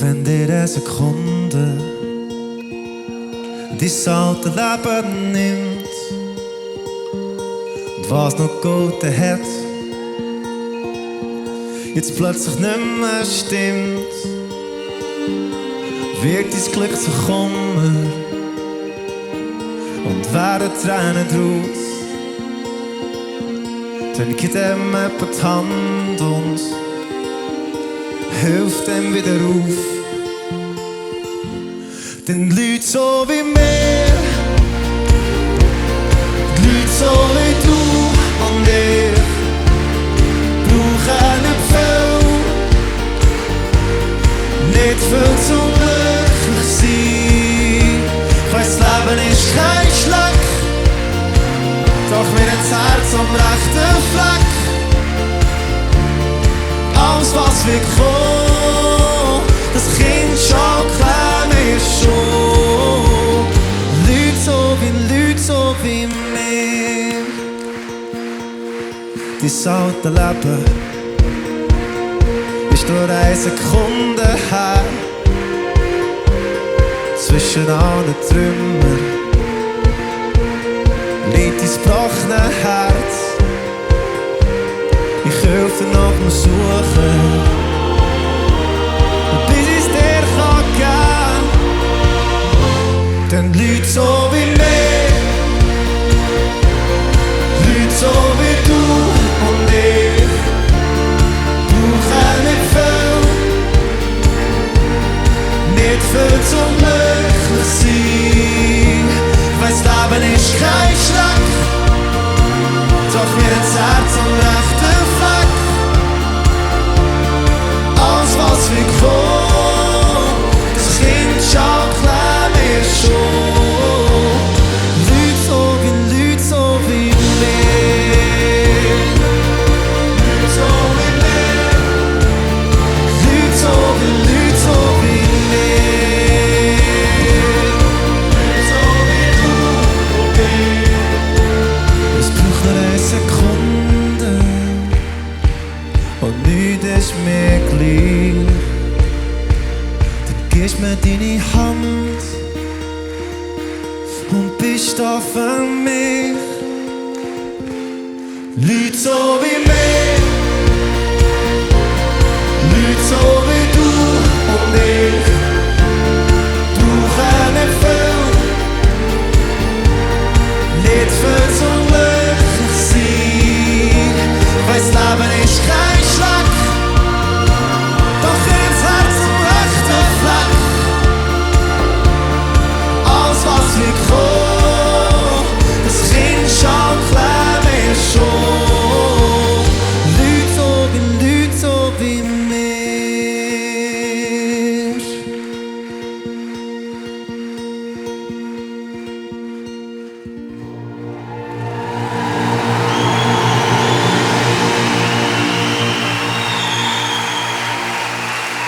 Wenn dir eine Sekunde dein alte Leben nimmt und was noch Gute hat, jetzt plötzlich nicht mehr stimmt, wird dein Glück zu Kummer und werden Tränen draus. Dann gibt ihm jemand die Hand und hilft ihm wieder auf. Denn Leute so wie mir, Leute so wie du und ich, brauchen nicht viel, nicht viel zum glücklich sein. Ich weiss, das Leben ist kein Schlag, doch mir das Herz am rechten Fleck. Alles was wir kommen, das Kind schon klein ist schon. Leute so wie mir. Dein alte Leben ist nur eine Sekunde her. Zwischen allen Trümmern liegt dein gebrochene Herz. Ich helfe nach dem Suchen, bis es dir kann geben. Denn Leute so wie mir, Leute so wie du und ich, brauchen nicht viel zum glücklich sein. Ich weiss, das Leben ist kein Schlag, doch mir das Herz am rechten Fleck. Alles was wir kommen, das Kind schon klein ist schon. Leute so wie mir, Leute so wie mir, Leute so wie mir, Leute so wie du und ich. Es braucht nur eine Sekunde und nichts ist mir gleich. Du gibst mir deine Hand und bist da für mich. Leute so wie mir, Leute so wie du und ich,